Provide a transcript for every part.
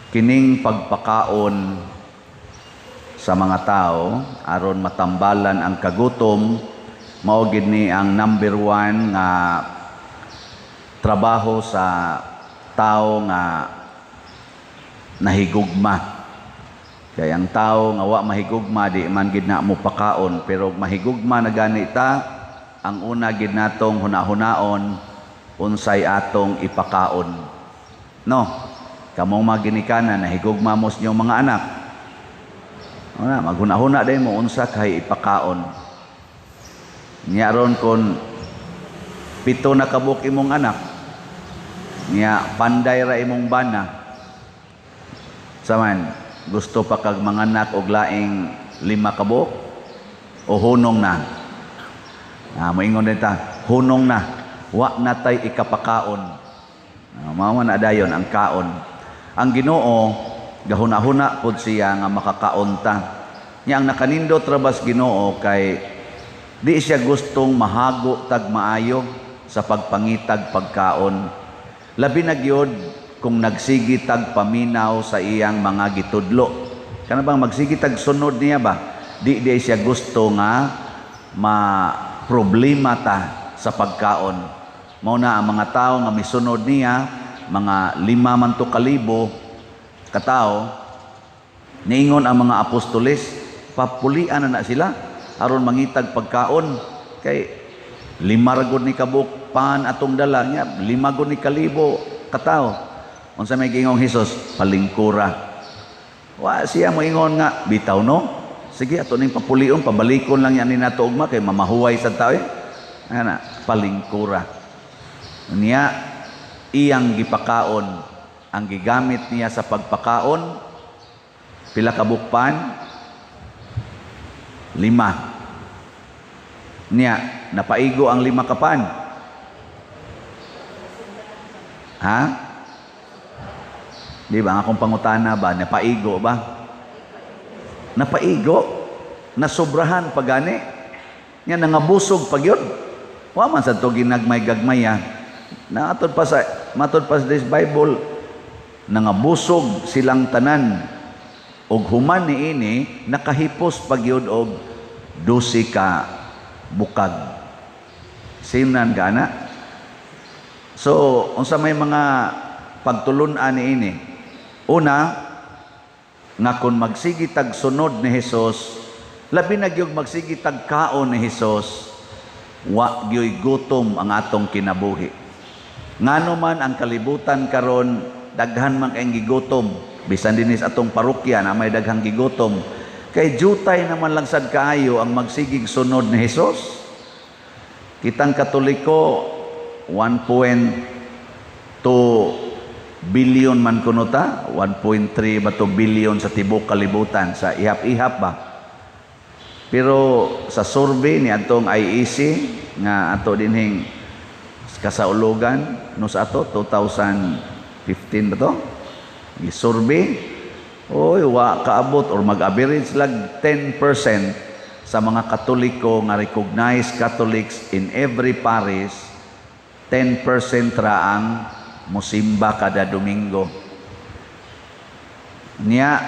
Kining pagpakaon sa mga tao aron matambalan ang kagutom, mao gid ni ang number one nga trabaho sa tao nga nahigugma. Kay ang tao nga wa mahigugma, di man gid na mo pakaon, pero mahigugma na gani ta, ang una gid natong hunahunaon, unsay atong ipakaon. No? Kamong mga ginikanan, nahigugma mo sa inyong mga anak. Una, maghuna-huna din mo unsa kay ipakaon. Nya ron kon 7 na kabuk imong anak, nya panday ra imong bana. Saman, gusto pa kag manganak og laing 5 kabuk o hunong na? Ah, moingon din ta, hunong na, wa na tay ikapakaon. Ah, mao na dayon ang kaon. Ang Ginoo gahuna-huna pod siya nga makakaon ta. Nya ang nakanindot ra bas Ginoo kay di siya gustong mahago tag maayo sa pagpangitag pagkaon. Labi na gyud kung nagsigi tag paminaw sa iyang mga gitudlo. Kana bang magsigi tag sunod niya ba? Di di siya gusto nga ma problema ta sa pagkaon. Mao na ang mga tao nga misunod niya, mga 5 man to kalibo katao, niingon ang mga apostoles, papulian na na sila aron mangitag pagkaon kay 5 ra gud ni kabuk pan atong dala niya, 5 gud ni kalibo katao. Unsa may giingong Hesus? Palingkura. Wa siya moingon nga bitaw, no, sige, ato ning papulion, pabalikon lang yan ni nato ugma kay mamahuway sa tao eh. Ana, palingkura. Niya iyang gipakaon, ang gigamit niya sa pagpakaon, pila ka bukpan? 5. Niya napaigo ang 5 ka pan? Ha? Di ba ang akong pangutana ba, napaigo ba? Napaigo, nasobrahan pa gani. Nya nangabusog pa gyud. Wa man sa to ginagmay-gagmaya. Naatod pa sa matod pa sa this Bible, nangabusog silang tanan. Og human niini nakahipos pa gyud og 12 ka bukag. Simnan ka na. So, unsa may mga pagtulun-an niini? Una, nga kung magsigi tag sunod ni Hesus, labi na gyud magsigi tag kaon ni Hesus, wa gyoy gutom ang atong kinabuhi. Ngano man ang kalibutan karon daghan man kayong gigutom, bisan dinhi sa atong parokya na may daghang gigutom, kay jutay naman lang sad kaayo ang magsigig sunod ni Hesus. Kitang Katoliko, 1.2 billion man kuno ta, 1.3 ba to billion sa tibuok kalibutan, sa ihap-ihap ba. Pero sa survey ni atong IEC nga ato dinhing kasaulugan no sa ato 2015 ba to? Gi-survey, oy, wa kaabot or mag-average lag 10% sa mga Katoliko nga recognized Catholics in every parish, 10% ra ang musimba kada Domingo. Niya,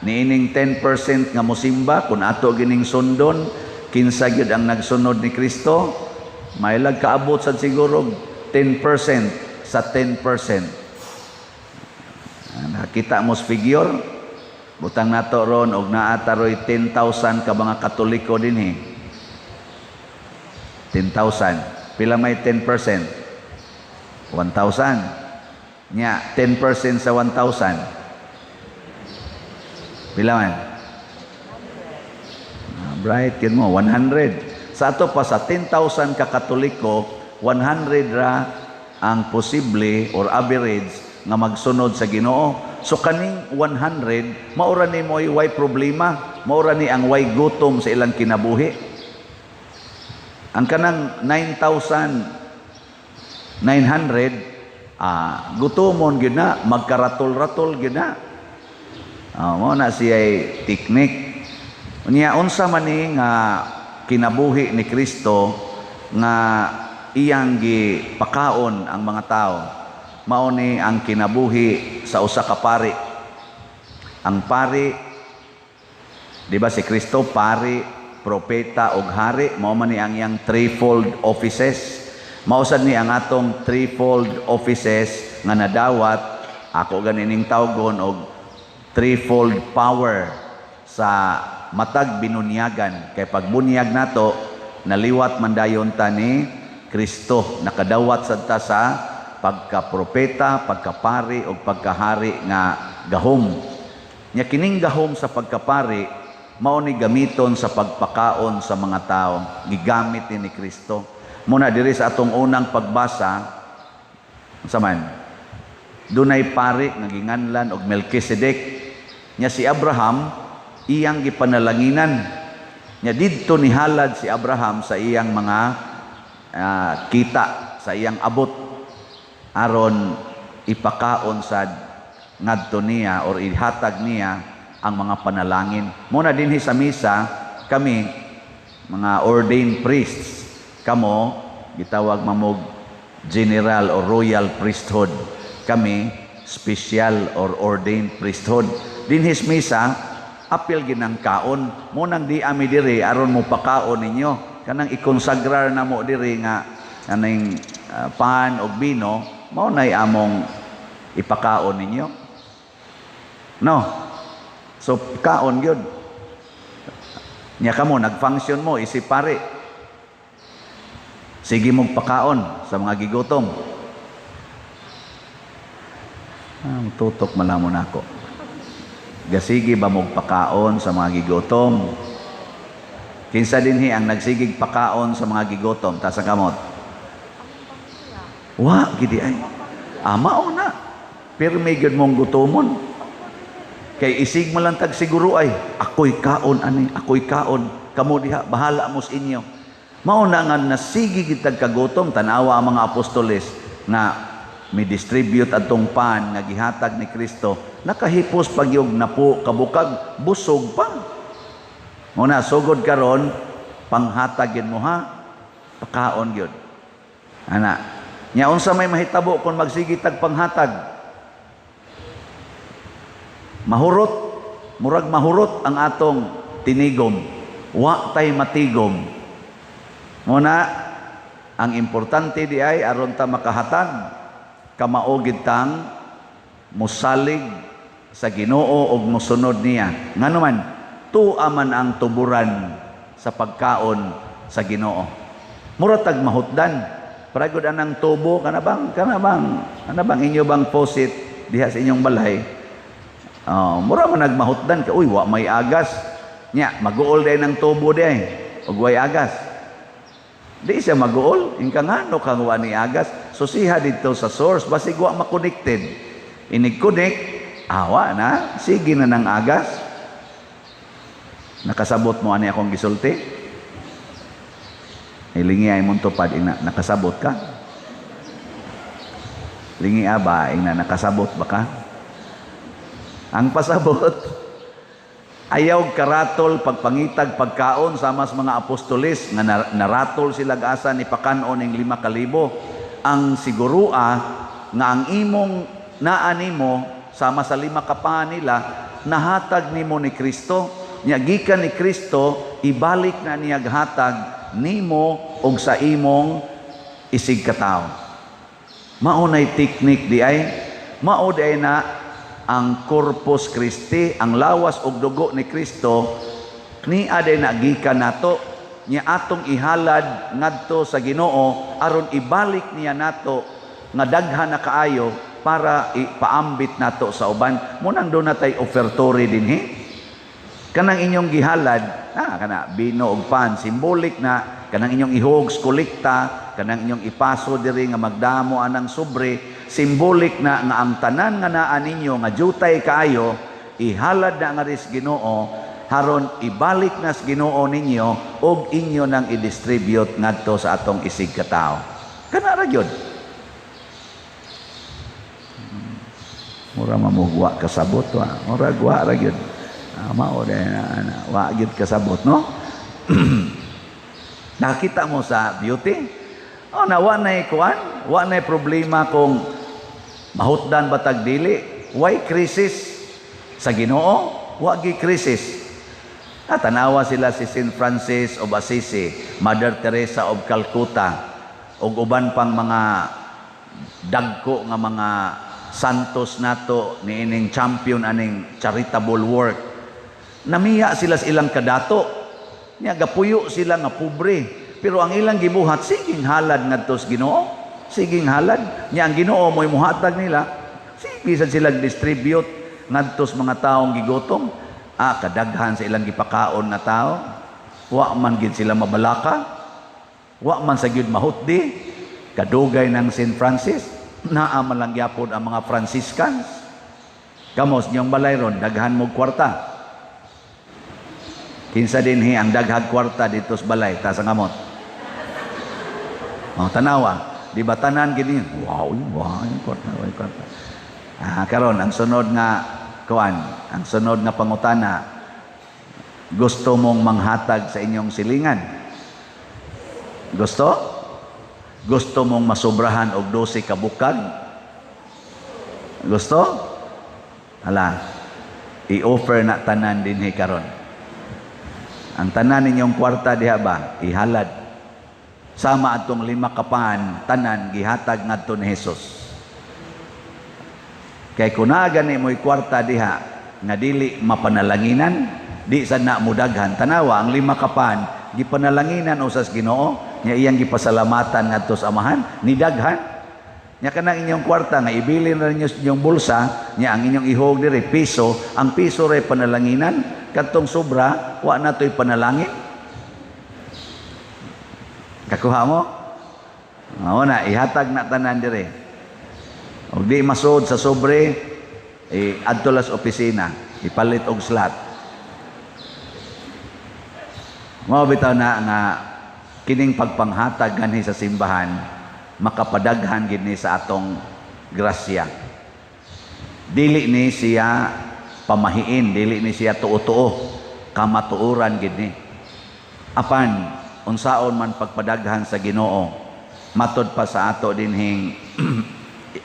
niining 10% nga musimba, kung ato gining sundon, kinsa gyud ang nagsunod ni Kristo, may lag kaabot sad siguro 10% sa 10%. Nakita mo sa figure, butang nato ron og naa taroy 10,000 ka mga Katoliko dinhi. 10,000. Pila may 10%? 1,000. Nya, 10% sa 1,000. Pila man? Ah, bright yun mo, 100. Sa ato pa sa 10,000 ka Katoliko, 100 ra ang posible or average nga magsunod sa Ginoo. So kaning 100, maura ni mo'y way problema, maura ni ang way gutom sa ilang kinabuhi. Ang kanang 9,900, gutomon gyud na, magkaratol-ratol gyud na. Mao na siya teknik. Unya unsa man ni nga kinabuhi ni Kristo nga iyang gipakaon ang mga tao? Mao ni ang kinabuhi sa usa ka pari. Ang pari, di ba si Kristo pari, propeta ug hari, mao man ni ang iyang threefold offices. Mao sad ni ang atong threefold offices nga nadawat, ako ganining tawgon og threefold power sa matag binunyagan, kay pagbunyag nato naliwat man dayon ta ni Kristo, nakadawat sad ta sa pagkapropeta, pagkapari ug pagkahari nga gahom. Nya kining gahom sa pagkapari mao ni gamiton sa pagpakaon sa mga tao, gigamit ni Kristo. Muna diri sa atong unang pagbasa, unsa man? Dunay pari nga ginganlan og Melchizedek. Nya si Abraham iyang gipanalanginan. Nya didto nihalad si Abraham sa iyang mga kita, sa iyang abot, aron ipakaon sad ngadto niya or ihatag niya ang mga panalangin. Muna dinhi sa misa kami mga ordained priests, kamo gitawag mamog general or royal priesthood. Kami special or ordained priesthood. Dinhi sa misa apil ginang kaon. Mo nang di ami diri aron mo pakaon ninyo. Kanang ikonsagrar na mo diri nga kaning pan og bino, mao nay among ipakaon ninyo. No. So kaon gyud. Nya kamo nag-function mo isip pare. Sige mong pakaon sa mga gigutom. Ah, tutok man mo nako. Gasige ba mong pakaon sa mga gigutom? Kinsa dinhi ang nagsigig pakaon sa mga gigutom? Taas ang kamot. Wa gidi ay. Mao na. Pirmi gyud mong gutomon. Kay isig man lang tag siguro ay, ako'y kaon ani, ako'y kaon. Kamo diha, bahala mo sa inyo. Mao na nga nasigi gitag kagutom, tanawa ang mga apostoles nga mi distribute adtong pan nga gihatag ni Kristo, nakahipos pagyog napo kabukag, busog pa. Mao na sugod karon panghatag gyud mo ha, pakaon gyud. Ana, nya unsa may mahitabo kung magsige tag panghatag? Mahurot, murag mahurot ang atong tinigom. Wa tay matigom. Muna, ang importante di ay aron ta makahatag, kamao gid tang musalig sa Ginoo og mosunod niya. Ngano man, tua man ang tuburan sa pagkaon sa Ginoo. Mura tag mahutdan. Paragod anang tubo kana bang inyo bang faucet diha sa inyong balay? Oh, mura man nagmahutdan ka, uy, wa may agas. Nya, maguol day ng tubo day, ug way agas. Di siya maguol, ingka ngano kang wa ni agas. Susiha dito sa source, basig wa makonected. Inig connect, awa na, sige na ng agas. Nakasabot mo ani akong gisulti? Ilingi ay mong tupad, ina, nakasabot ka? Lingi ba, ina, nakasabot ba ka? Ang pasabot, ayaw karatol pagpangitag pagkaon sama sa mga apostoles nga naratol sila asa ni pakanon ning 5,000. Ang sigurua nga ang imong naa nimo sama sa lima ka paa nila nahatag nimo ni Kristo. Nya gikan ni Kristo ibalik na niya hatag nimo og sa imong isig katawo. Mao nay teknik di ay, mao di ay na ang Corpus Christi, ang lawas og dugo ni Kristo ni aday na gikan nato, nya atong ihalad ngadto sa Ginoo aron ibalik niya nato nga daghan na kaayo para ipaambit nato sa uban. Munang do natay offertory dinhi. Kanang inyong gihalad, kana bino og pan, symbolic na kanang inyong ihogs kolekta, kanang inyong ipaso diri nga magdamo anang sobre, symbolic na nga ang tanan nga naa ninyo nga jutay kaayo ihalad na nga ris Ginoo haron ibalik na sa Ginoo ninyo og inyo nang i-distribute ngadto sa atong isig katawo. Kana ra gyud. Mura mamugwa kasabot wa, mura gwa ra gyud. Mao na, na, wa gyud kasabot, no? Nakita mo sa beauty? Oh, na wa nay kuan, wa nay problema kung mahutdan ba tag dili. Why crisis? Sa Ginoo, wa gyud krisis. Ah, tanawa sila si St. Francis of Assisi, Mother Teresa of Calcutta, ug uban pang mga dagko nga mga santos nato niining champion aning charitable work. Namiya sila sa ilang kadato. Nya gapuyo sila nga pobre. Pero ang ilang gibuhat, siging halad ngadto sa Ginoo. Siging halad. Nya ang Ginoo mo'y muhatag nila. Sige sad sila distribute ngadto sa mga taong gigutom. Ah, kadaghan sa ilang gipakaon nga tao. Wa man gid sila mabalaka. Wa man sa gyud mahutdi. Kadugay ng St. Francis, naa man lang gyapon ang mga Franciscans. Kamos niyong balay ron, daghan mo kwarta. Kinsa dinhi ang daghag kwarta dito sa balay, taas ang kamot. Oh, tanawa, di ba tanan gini? Wow, yung kwarta, wow, yung kwarta. Ah, karon ang sunod nga kuan, ang sunod nga pangutana, gusto mong manghatag sa inyong silingan? Gusto? Gusto mong masobrahan og 12 ka bukag? Gusto? Hala, i-offer na tanan dinhi karon. Ang tanan ninyong kwarta diha ba, ihalad. Sama atong lima ka pan, tanan gihatag ngadto ni Jesus. Kay kung naa gani mo'y kwarta diha nga dili mapanalanginan, di sad na mudaghan. Tanawa ang lima ka pan, gipanalanginan usas Ginoo, nya iyang gipasalamatan ngadto sa Amahan, nidaghan. Nya kanang inyong kwarta nga ibilin ra ninyo sa inyong bulsa, nya ang inyong ihog diri piso, ang piso ray panalanginan, kadtong sobra wa na to'y panalangin. Kakuha mo? Mao na, ihatag na tanan dire. Og di masud sa sobre, eh, adto las opisina, ipalit og slot. Mao bitaw na nga kining pagpanghatag ganhi sa simbahan makapadaghan gid ni sa atong grasya. Dili ni siya pamahiin, dili ni siya tuo-tuo, kamatuoran gid ni. Apan unsaon man pagpadaghan sa Ginoo, matod pa sa ato dinhing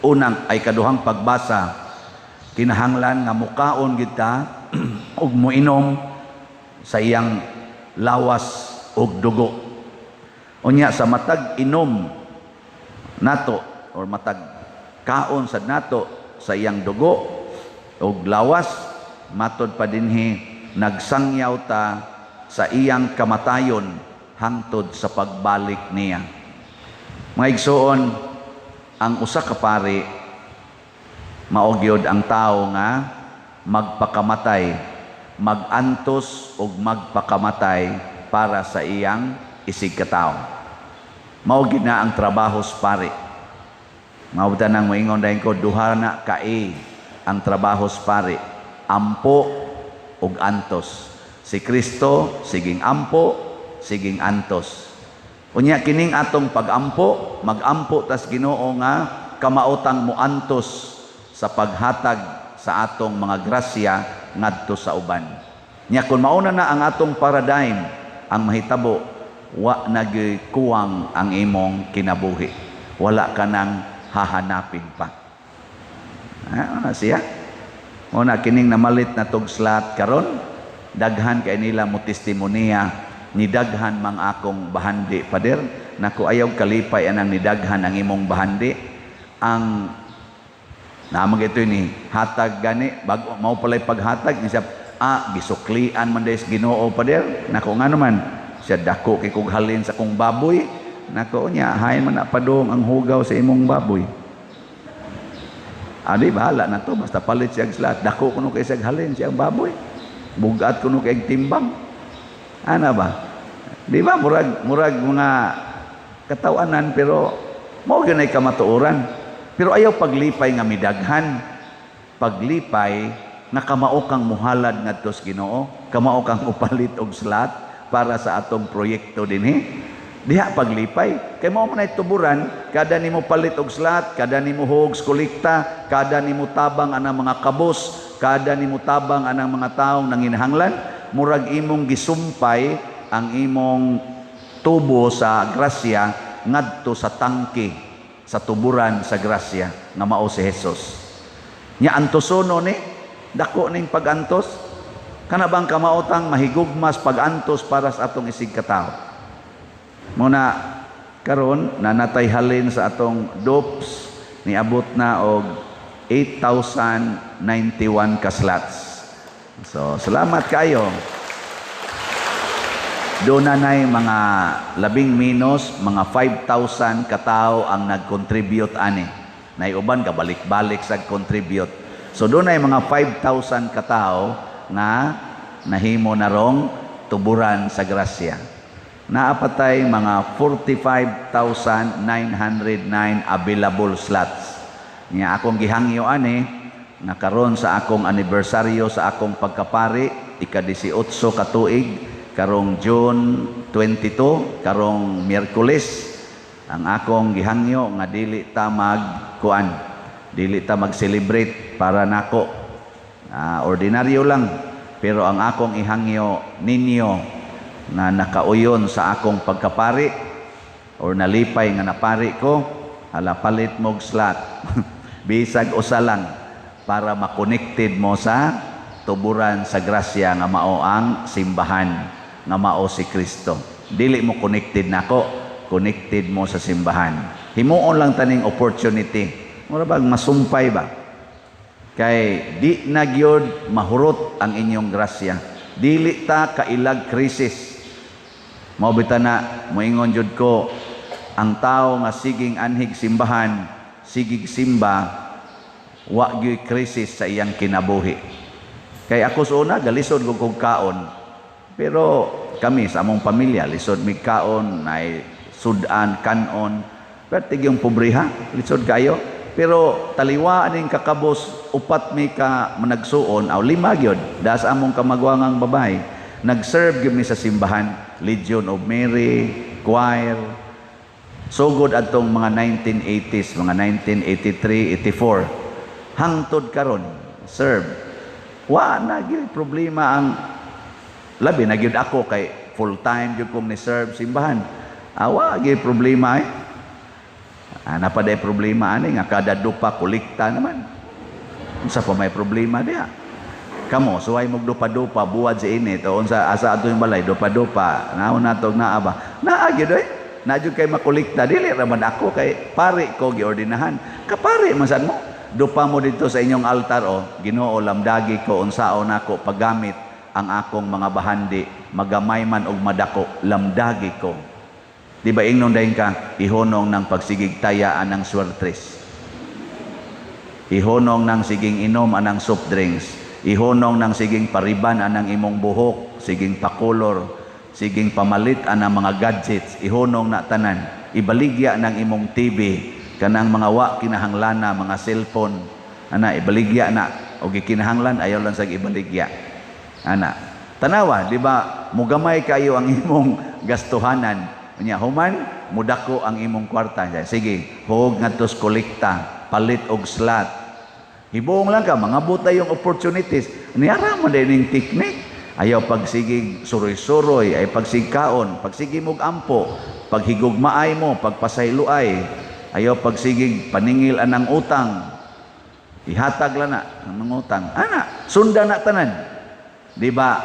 unang ay kaduhang pagbasa, kinahanglan nga mukaon kita ug moinom sa iyang lawas ug dugo. Unya sa matag inom nato or matag kaon sad nato sa iyang dugo ug lawas, matod pa dinhi, nagsangyaw ta sa iyang kamatayon hangtod sa pagbalik niya. Mga igsoon, ang usa ka pari mao gyud ang tawo nga magpakamatay, magantos ug magpakamatay para sa iyang isigkatawo. Mao gyud na ang trabaho sa pari. Mao nang moingon dayon ko, duha na ka A ang trabaho sa pari, ampo ug antos. Si Kristo siging ampo, siging antos. Unya kining atong pagampo, magampo tas Ginoo nga kamaotang moantos sa paghatag sa atong mga grasya ngadto sa uban. Nya kun mauna na ang atong paradigm, ang mahitabo, wa na gyuy kuwang ang imong kinabuhi. Wala ka nang hahanapin pa. Ah, na siya. Mao na kining namalit na tog slot karon, daghan kay nila mo testimonya, nidaghan mang akong bahandi, pader. Nako, ayaw kalipay anang nidaghan ang imong bahandi. Ang naamang ito ni hatag gani bago mao palay paghatag ni siya, ah, gisuklian man dahil sa Ginoo, pader. Nako, nga naman siya, dako kay kog halin sa kong baboy. Nako, nya hain man na padung ang hugaw sa imong baboy. Adi bahala na to, basta palit siya slot. Dako kuno kay siya halin siyang baboy, bugat kuno kay timbang. Ana ba, di ba? Murag murag mga katawanan, pero mao gyud ay kamatuoran. Pero ayaw paglipay nga midaghan, paglipay nga kamao kang muhalad ngadto sa Ginoo, kamao kang upalit og slot para sa atong proyekto dinhi. Diha paglipay kay mao man ay tuburan kada nimo palit og slot, kada nimo hog kolekta, kada nimo tabang anang mga kabos, kada nimo tabang anang mga taong nanginahanglan. Murag imong gisumpay ang imong tubo sa grasya ngadto sa tangke sa tuburan sa grasya nga mao si Jesus. Nya antosono ni Dako ning pagantos. Kana bang kamaotang mahigugmas pagantos para sa atong isig katawo. Muna karon nanatay halin sa atong DOPS, niabot na og 8,091 ka slots. So, salamat kayo. Doon na na'y mga labing minus, mga 5,000 katao ang nag-contribute ani. Nay uban kabalik-balik sa contribute. So doon ay mga 5,000 katao nga nahimo na rong tuburan sa grasya. Naapatay mga 45,909 available slots. Nya akong gihangyo ani nga karon sa akong anibersaryo sa akong pagkapari, ika-18 katuig karong June 22, karong Miyerkules, ang akong gihangyo nga dili ta magkuan, dili ta mag-celebrate para nako. Ordinaryo lang, pero ang akong ihangyo ninyo nga nakauyon sa akong pagkapari or nalipay nga napari ko, hala, palit mog slot bisag usa lang para makonected mo sa tuburan sa grasya nga mao ang simbahan, nga mao si Kristo. Dili mo connected nako, connected mo sa simbahan. Himuon lang taning opportunity. Mura bag masumpay ba? Kay di na gyud mahurot ang inyong grasya. Dili ta kailag krisis. Mao bitaw na moingon jud ko, ang tao nga siging anhig simbahan, sigig simba, wa gyud krisis sa iyang kinabuhi. Kay ako sa una, galisod ko kog kaon. Pero kami sa among pamilya, lisod mig kaon, nay sudan, kanon. Pero tigyong pobriha, lisod kayo. Pero taliwa aning kakabos, upat mi ka managsuon, aw lima gyud, das among kamagwangang babae. Nag-serve gyud mi sa simbahan, Legion of Mary, choir. Sugod adtong mga 1980s, mga 1983, 84. Hangtod karon, serve. Wa na gyud problema ang labi na gyud ako kay full time gyud kong ni-serve simbahan. Awa gyud problema eh. Napaday problema ani nga kada dupa kolekta naman. Unsa pa may problema diha? Kamo suway mog dupa-dupa buwad sa init o unsa asa ato yung balay dupa-dupa. Naon natog naa ba? Naa gyud oy. Na jud kay makolekta, dili ra man ako kay pare ko giordinahan. Kapare man sad mo. Dupa mo dito sa inyong altar o Ginoo, lamdagi ko unsaon nako paggamit ang akong mga bahandi, magamay man og madako, lamdagi ko. Di ba ingnon dayon ka, ihonong ng pagsigig taya anang swertres. Ihonong ng siging inom anang soft drinks. Ihonong ng siging pariban anang imong buhok, siging pakolor, siging pamalit anang mga gadgets, ihonong na tanan. Ibaligya ng imong TV, kanang mga wa kinahanglana, mga cellphone. Ana, ibaligya na. O gikinahanglan, ayaw lang sag ibaligya. Ana, tanawa, di ba, mugamay kayo ang imong gastuhanan. Unya, human, mudako ang imong kwarta. Sige, huog ngadto sa kolekta, palit og slot. Hibuong lang ka, mga buta yung opportunities. Niyara mo din yung technique. Ayaw pagsigig suroy-suroy, ay pagsigkaon, pagsigi mog ampo, paghigugmaay mo, pagpasayloay, ayaw pagsigig paningil anang utang. Ihatag lang na ang mga utang. Ana, sunda na tanan. Di ba,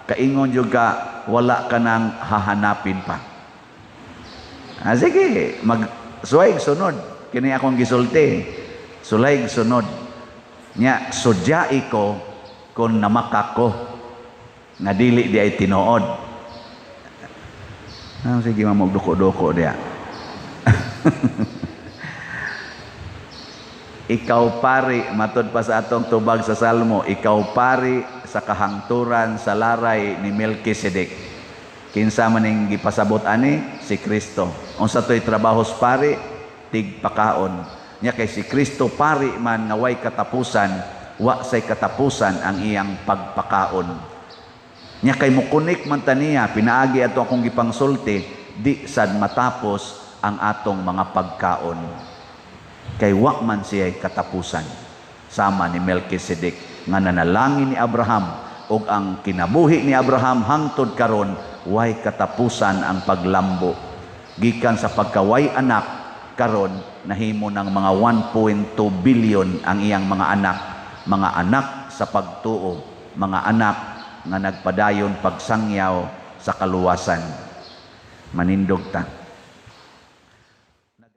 kaingon jud ka, wala ka nang hahanapin pa. Sige, mag suway sunod. Kini akong gisulti. Sulay sunod. Nya sudyai ko kung namaka ko nga dili di ay tinuod. Sige, mamugduko-duko diya. Ikaw pari, matod pa sa atong tubag sa Salmo, ikaw pari sa kahangturan sa laray ni Melchizedek. Kinsa man ning gipasabot ani? Si Kristo. Unsa to'y trabaho sa pari? Tigpakaon. Nya kay si Kristo pari man nga way katapusan, wa say katapusan ang iyang pagpakaon. Nya kay mukunik man ta niya, pinaagi ato akong gipangsulti, di sad matapos ang atong mga pagkaon. Kay wa man siya'y katapusan. Sama ni Melchizedek nga nanalangin ni Abraham ug ang kinabuhi ni Abraham hangtod karon way katapusan ang paglambo. Gikan sa pagkaway anak karon nahimo ng mga 1.2 billion ang iyang mga anak. Mga anak sa pagtuo, mga anak nga nagpadayon pagsangyaw sa kaluwasan. Manindog ta.